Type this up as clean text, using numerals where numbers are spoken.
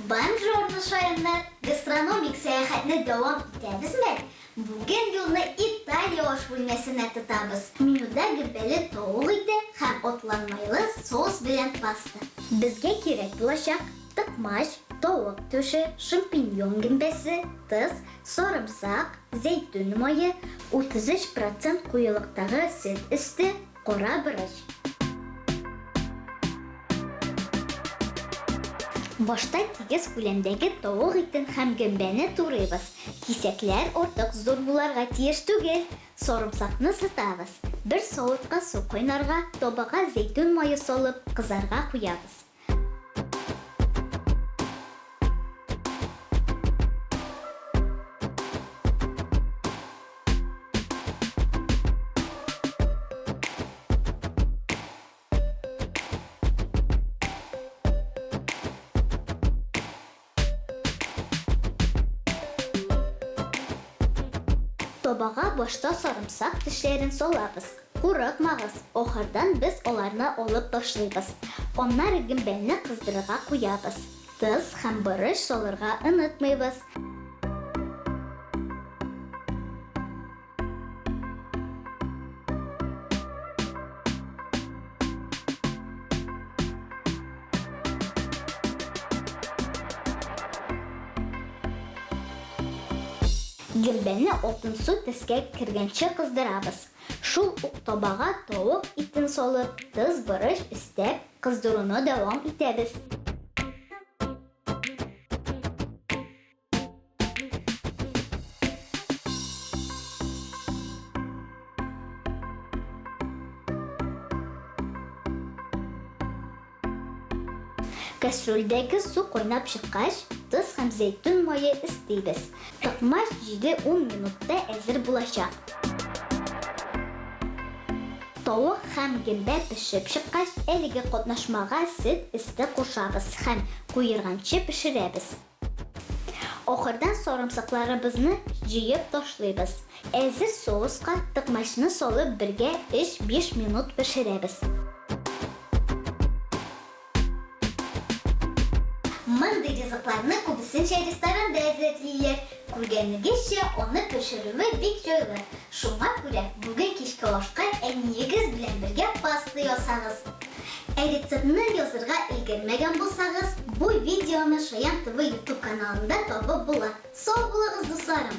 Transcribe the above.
Бонжорно, шаяннар! Гастрономик сәяхәтне дәвам итәбезме? Бүген юлны Италия аш бүлмәсенә тотабыз. Менюда гөмбәле тавык ите һәм атланмайлы соус белән паста. Безгә кирәк булачак, токмач, тавык түше, шампиньон гөмбәсе, тоз, сарымсак, зәйтүн мае, 33 процент куелыктагы сөт өсте, кара борыч. Башта тигез күләмдәге тавык итен һәм гөмбәне турыйбыз. Кисәкләр артык зур буларга тиеш түгел. Сарымсакны сытабыз. Бер савытка су кайнарга, табага зәйтүн мае салып, кызарга куябыз. Табага башта сарымсак тешләрен салабыз. Курыкмагыз, ахырдан без аларны алып ташлыйбыз. Аннары гөмбәне кыздырырга куябыз. Тоз һәм борыч салырга онытмыйбыз. Гөмбәне алтынсу төскә кергәнче кыздырабыз. Шул ук табага тавык итен салып, тоз-борыч өстәп, кыздыруны дәвам итәбез. Кәстрүлдәге су кайнап чыккач, тоз һәм зәйтүн мае өстибез. Токмач җиде-ун минутта әзер булачак. Тавык һәм гөмбә пешеп чыккач, әлеге катнашмага сөт өсте кушабыз һәм куерганчы пешерәбез. Ахырдан сарымсакларыбызны җыеп ташлыйбыз. Әзер соуска токмачны салып бергә өч-биш минут пешерәбез. Мондый ризыкларны күбесенчә ресторанда әзерлиләр. Күргәнегезчә, аны пешерүе бик җайлы. Шуңа күрә бүген кичке ашка әниегез белән бергә паста ясагыз. Ә рецептны язырга өлгермәгән булсагыз, бу видеоны Шаян ТВ ютуб каналында табып була. Сау булыгыз, дусларым!